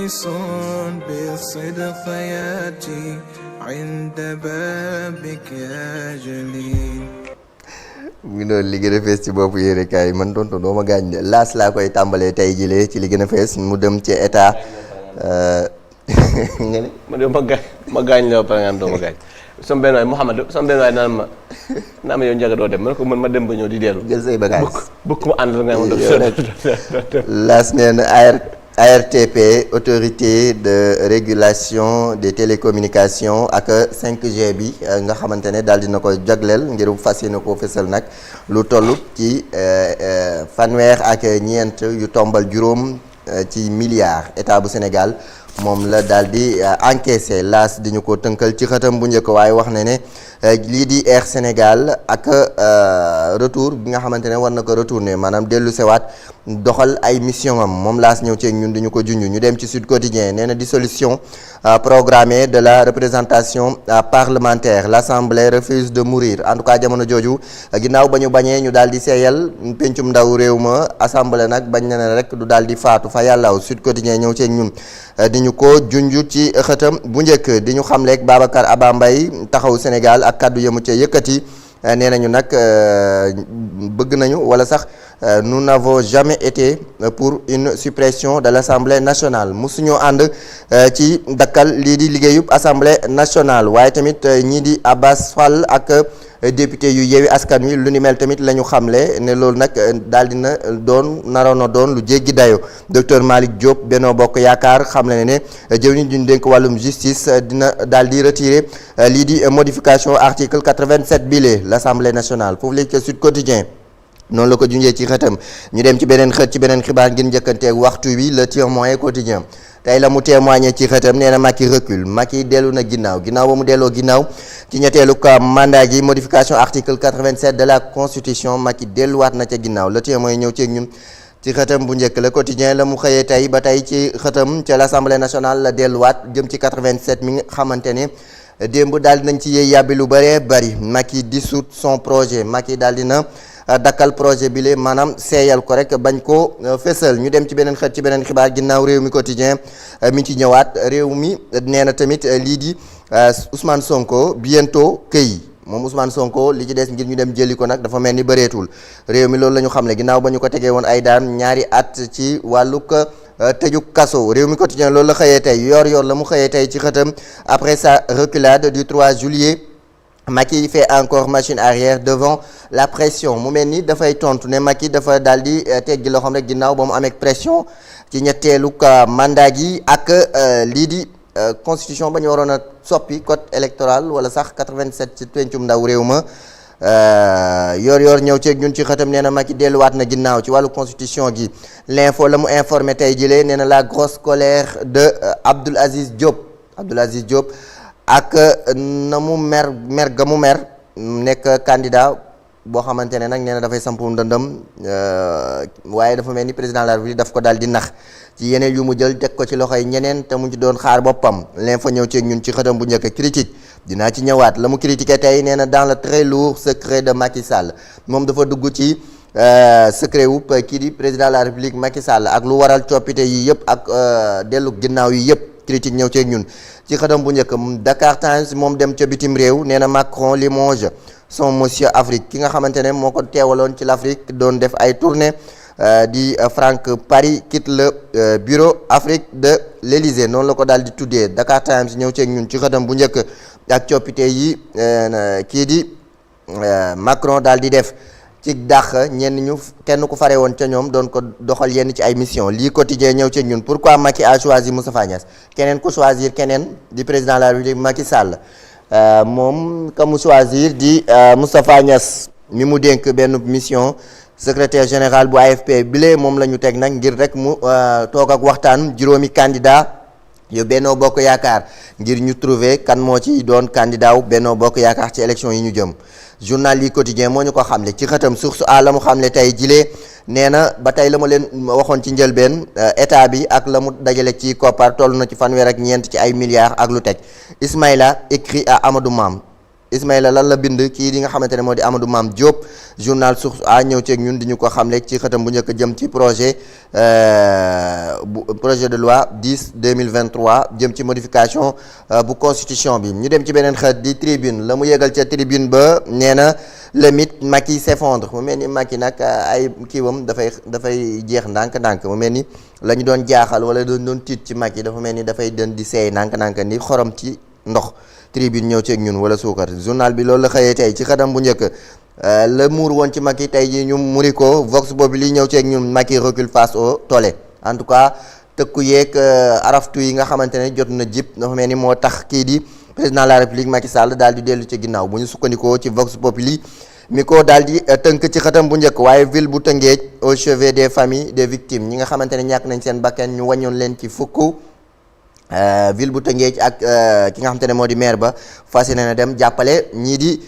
مخلص بالصدق ياتي عند بابك يا جليل. mu ngi noonu li gën a fees ci boppu yéene kaay man tontu doo ma gaañ laas laa koy tàmbalee tey jëlee ci li gën a fees mu dem ci état. nga ne man de ma gaañ la pare nga doo ma gaañ. sama benn waay Mouhamed sama benn waay naan ma yow Ndiaga doo dem man ko man ma dem ba ñëw di dellu. jël say bagage bëgg ma àndal nga ma def. laas nee na ARTP autorité de régulation des télécommunications ak 5G bi nga xamante ne daal dina ko jagleel ngir fas yéene koo fësal nag lu toll ci fanweer ak ñeent yu tombal juróom ci milliards état bu Sénégal moom la daal di encaissé laas di ñu ko tënkal ci xëtam bu njëkk waaye wax na ne lii di Air Sénégal ak retour bi nga xamante ne war na ko retourner maanaam dellu sewaat doxal ay mission am moom laas ñëw ci ñun duñu ko junj ñu dem ci Sud Quotidien nee na dissolution programmée de la représentation parlementaire l'Assemblée refuse de mourir en tout cas jamono jooju ginnaaw ba ñu bañee ñu daal di seeyal pencum ndaw réew ma assemblée nag bañ na ne rek du daal di faatu fa yàllaaw Sud Quotidien ñëw ci ñun di ñu ko junj ci xëtam bu njëkk di ñu xamleeg Babacar Aba Mbaye taxaw Sénégal ak kaddu yemu ca yëkkati nee nañu nag bëgg nañu wala sax nous n'avons jamais été pour une suppression de l'Assemblée nationale musuñoo ànd ci dakkal lii di liggéeyub Assemblée nationale waaye tamit ñii di Abbas Fall ak député yu Yewwi Askan Wi lu ni mel tamit la ñu xamle ne loolu nag daal dina naroon na doon lu jéggi dayo docteur Malick Diop Benno Bokk Yaakaar xamle ne jëwriñ ju ñu dénk wàllum justice dina daal di retirer lii di modification article 87 bile l'Assemblée nationale foofu léegi ca Sud Quotidien noonu la ko junjee ci xëtam ñu dem ci beneen xët ci beneen xibaar ngir njëkkanteeg waxtu wi le Témoin quotidien tey la mu témoigné ci xëtam nee na Macky recule Macky dellu na ginnaaw ba mu delloo ginnaaw ci ñetteelu mandat gi modification article 87 de la constitution Macky delluwaat na ca ginnaaw le Témoin ñëw ceeg ñun ci xëtam bu njëkk le quotidien la mu xëyee tey ba tey ci xëtam ca l'Assemblée nationale la delluwaat jëm ci 87 mi nga xamante ne démb daal dinañ ci yee yàbbi lu bëree bëri Macky dissout son projet Macky daal dina dakkal projet bi le maanaam seeyal ko rek bañ ko fésal ñu dem ci beneen xët ci beneen xibaar ginnaaw réew mi quotidien mi ci ñëwaat réew mi nee na tamit lii di Ousmane Sonko bientôt këy moom Ousmane Sonko li ci des ngir ñu dem jëli ko nag dafa mel ni bëreetul réew mi loolu la ñu xam ne ginnaaw ba ñu ko tegee woon ay daan ñaari at ci wàllug tëju kaso réew mi quotidien loolu la xëyee tey yor la mu xëyee tey ci xëtam après sa reculade du 3 juillet Macky fait encore machine arrière devant la pression mu mel ni dafay tontu ne Macky dafa daal di teggi loo xam rek ginnaaw ba mu amee pression ci ñetteelu mandat gi ak lii di constitution ba ñu waroon a soppi code électoral wala sax 87 ci pencum ndaw réew ma yor ñëw ceeg ñun ci xëtam nee na Macky delluwaat na ginnaaw ci wàllu constitution gi l'info la mu informé tey jilee nee na la grosse colère de Abdoul Aziz Diop ak na mu mer ga mu mer nekk candidat boo xamante ne nag nee na dafay sampu ndëndëm waaye dafa mel ni président de la République daf ko daal di nax ci yeneen yu mu jël teg ko ci loxoy ñeneen te mu ci doon xaar boppam l'info ñëw ceeg ñun ci xëtam bu njëkk critique dinaa ci ñëwaat la mu critiqué tey nee na dans le très lourd secret de Macky Sall moom dafa dugg ci secret wu kii di président de la République Macky Sall ak lu waral coppite yi yëpp ak dellu ginnaaw yi yëpp critique ñëw ceeg ñun ci xëtam bu njëkk Dakar Times moom dem ca bitim réew nee na Macron limoge son monsieur Afrique ki nga xamante ne moo ko teewaloon ci l'Afrique doon def ay tournée di Franck Paris quitte le bureau Afrique de l'Élysée noonu la ko daal di tuddee Dakar Times ñëw ceeg ñun ci xëtam bu njëkk ak coppite yi kii di Macron daal di def ci dàq ñenn ñu kenn ku fare woon ca ñoom doon ko doxal yenn ci ay mission lii quotidien ñëw ci ñun pourquoi Macky a choisi Moustapha Niasse keneen ku choisir keneen di président de la République Macky Sall moom ka mu choisir di Moustapha Niasse mi mu dénk benn mission secrétaire général bu AFP bile moom la ñu teg nag ngir rek mu toog ak waxtaan juróomi candidat yu Benno Bokk Yaakaar ngir ñu trouver kan moo ci doon candidat wu Benno Bokk Yaakaar ci élection yi ñu jëm journal yi quotidien moo ñu ko xamle ci xëtam source a la mu xamle tey jilee nee na ba tey la ma leen waxoon ci njëlbeen état bi ak la mu dajale ci koppar toll na ci fanweer ak ñeent ci ay milliards ak lu teg Ismaïla écrit à Amadou Mame Ismaïla lan la bind kii di nga xamante ne moo di Amadou Mame Diop journal Source A ñëw ceeg ñun di ñu ko xamle ci xëtam bu njëkk jëm ci projet de loi 10/2023 jëm ci modification bu constitution bi. ñu dem ci beneen xët di tribune la mu yëgal ca tribune ba nee na le mythe Macky s'effondre mu mel ni Macky nag ay kiiwam dafay jeex ndànk-ndànk mu mel ni la ñu doon jaaxal wala doon tiit ci Macky dafa mel ni dafay den di seey ndànk-ndànk ni xorom ci ndox. tribune ñëw ceeg ñun wala suukar journal bi loolu la xëyee tey ci xëtam bu njëkk la muur woon ci Macky tey ji ñu muri ko Vox Populi ñëw ceeg ñun Macky recule face au tollé en tout cas tëkku yeeg araftu yi nga xamante ne jot na jip dafa mel ni moo tax kii di président de la république Macky Sall daal di dellu ci ginnaaw bu ñu sukkandikoo ci Vox Populi mi ko daal di tënk ci xëtam bu njëkk waaye ville bu Tëngéej au chevet des familles des victimes ñi nga xamante ne ñàkk nañ seen bakkan ñu wàññoon leen ci fukk ville bu Tëngéej ak ki nga xamante ne moo di maire ba fas yéene na dem jàppale ñii di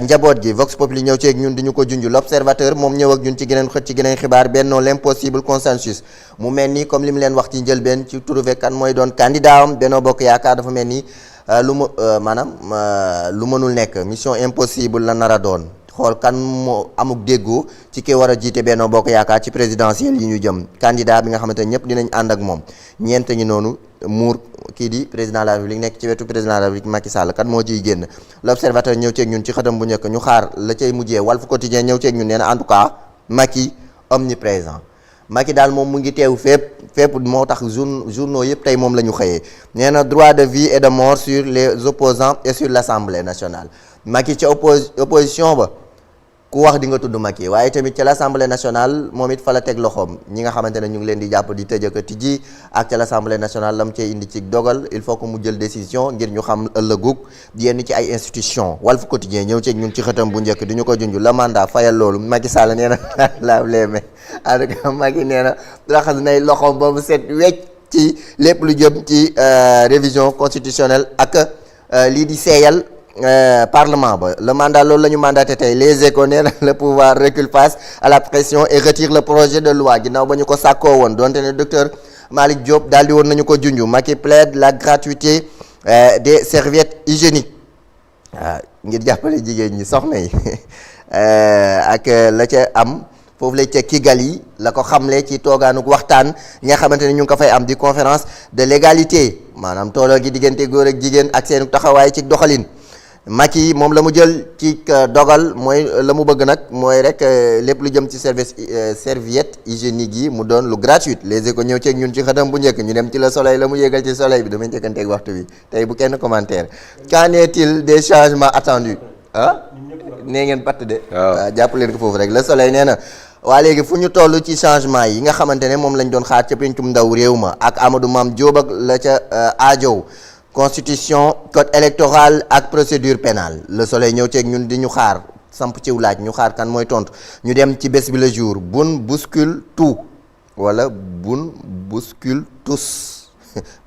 njaboot gi Vox Populi ñëw ci ak ñun di ñu ko junj l'observateur moom ñëw ak ñun ci geneen xët ci geneen xibaar Benno l'impossible consensus mu mel ni comme li mu leen wax ci njëlbeen ci trouver kan mooy doon candidat am Benno Bokk Yaakaar dafa mel ni lu mënul nekk mission impossible la nar a doon xool kan moo amuk déggoo ci ki war a jiite Benno Bokk Yaakaar ci présidentielle yi ñu jëm candidat bi nga xamante ne ñëpp dinañ ànd ak moom ñeent ñi noonu muur kii di président de la République nekk ci wetu président de la République Macky Sall kan moo ciy génn l'observateur ñëw ceeg ñun ci xëtam bu njëkk ñu xaar la cay mujjee Walf Quotidien ñëw ceeg ñun nee na en tout cas Macky omniprésent Macky daal moom mu ngi teew fépp moo tax journaux yëpp tey moom la ñu xëyee nee na droit de vie et de mort sur les opposants et sur l'Assemblée nationale Macky ca opposition ba ku wax di nga tudd Macky waaye tamit ca l'Assemblée nationale moom it fa la teg loxoom ñi nga xamante ne ñu ngi leen di jàpp di tëj ak tijji ak ca l'Assemblée nationale la mu cee indi ci dogal il faut que mu jël décision ngir ñu xam ëllëgug yenn ci ay institutions Walf Quotidien ñëw ceeg ñun ci xëtam bu njëkk di ñu ko junj la mandat fayal loolu Macky Sall nee na laaw leeme en tout cas Macky nee na raxas nay loxoom ba mu set wecc ci lépp lu jëm ci révision constitutionnelle ak lii di seeyal parlement ba le mandat loolu la ñu mandaté tey les Échos nee na le pouvoir recule face à la pression et retire le projet de loi ginnaaw ba ñu ko sàkkoo woon donte ne docteur Malick Diop daal di woon nañu ko junj Macky plaide la gratuité des serviettes hygiéniques waaw ngir jàppale jigéen ñi soxna yi ak la ca am foofu lay ca Kigali la ko xamle ci toogaanuk waxtaan ñi nga xamante ne ñu ngi ko fay am di conférence de l'égalité maanaam tooloo gi diggante góor ak jigéen ak seen taxawaay ci doxalin Macky moom la mu jël ci dogal mooy la mu bëgg nag mooy rek lépp lu jëm ci serviette hygiénique yi mu doon lu gratuite les Échos ñëw ceeg ñun ci xëtam bu njëkk ñu dem ci le soleil la mu yéegal ci soleil bi damay njëkkanteeg waxtu bi tey bu kenn commentaire qu'en est-il des changements attendus nee ngeen patt de waaw jàpp leen ko foofu rek le soleil nee na waa léegi fu ñu toll ci changement yi nga xamante ne moom lañ doon xaar ca pencum ndaw réew ma ak Amadou Mame Diop ak la ca aajow constitution code électoral ak procédure pénale le soleil ñëw ceeg ñun di ñu xaar samp ciw laaj ñu xaar kan mooy tontu ñu dem ci bés bi le jour bun bouscule tout wala bun bouscule tous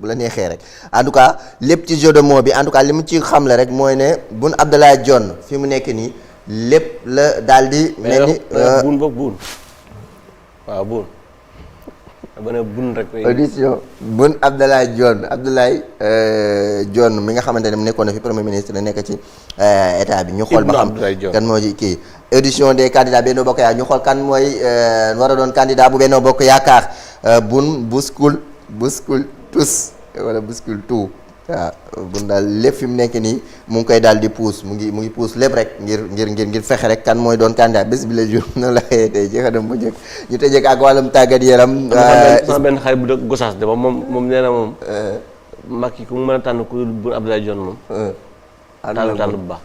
bu la neexee rek en tout cas lépp ci jeu de mots bi en tout cas li mu ci xamle rek mooy ne Boun Abdallah Dionne fi mu nekk nii lépp la daal di mel ni buun boog buun waaw buun bana bun rek audition Boun Abdallah Dionne Dionne mi nga xamante ne mu nekkoon na fi premier ministre nekk ci état bi ñu xool ba xam kan moo ci kii audition des candidats Benno Bokk Yaakaar ñu xool kan mooy war a doon candidat bu Benno Bokk Yaakaar Boun bouscule tous wala bouscule tout waaw Boun daal lépp fi mu nekk nii mu ngi koy daal di puus mu ngi puus lépp rek ngir fexe rek kan mooy doon candidat bés bi le jour noonu la xëyee tey ci xanam bu njëkk ñu tëjee ak wàllum tàggat yaram. sama benn xarit bu dëkk Gossas de moom nee na moom. Macky ku mu mën a tànn ku Boun Abdallah Dionne moom. tànn bu baax.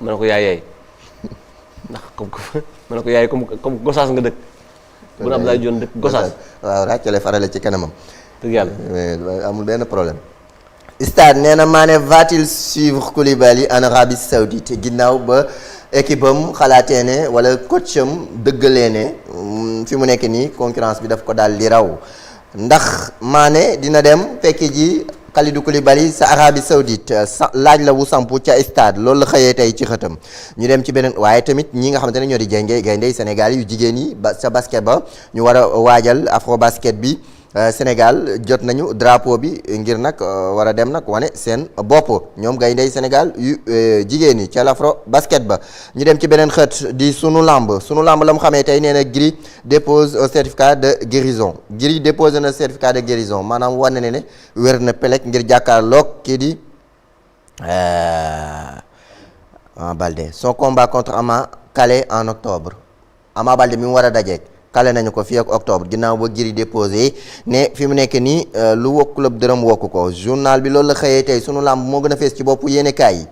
ma ne ko yaay ndax ma ne ko yaay comme Gossas nga dëkk. Boun Abdallah Dionne dëkk Gossas. waaw ràccale farale ci kanamam. dëgg yàlla amul benn problème. Stade nee na Mané va-t-il suivre Koulibaly en Arabie Saoudite ginnaaw ba équipe am xalaatee ne wala coach am dëggalee ne fi mu nekk nii concurrence bi daf ko daal di raw ndax Mané dina dem fekki ji Kalidou Koulibaly sa Arabie Saoudite laaj la wu sampu ca Stade loolu la xëyee tey ci xëtam ñu dem ci beneen waaye tamit ñi nga xamante ne ñoo di gaynde Sénégal yu jigéen yi sa basket ba ñu war a waajal afro basket bi Sénégal jot nañu drapeau bi ngir nag war a dem nag wane seen bopp ñoom gayndey Sénégal yu jigéen ñi ca l'afro basket ba. ñu dem ci beneen xët di sunu lamb la mu xamee tey nee na Gris dépose un certificat de guérison Gris dépose na certificat de guérison maanaam wane ne wér na pelek ngir jàkkaarloog kii di Baldé son combat contre Ama calé en octobre Ama Baldé mi mu war a dajeek kale nañu ko fii ak octobre ginnaaw ba Gris déposé ne fi mu nekk nii lu wokk club dërëm wokk ko journal bi loolu la xëyee tey sunu lamb moo gën a fees ci boppu yéene kaay yi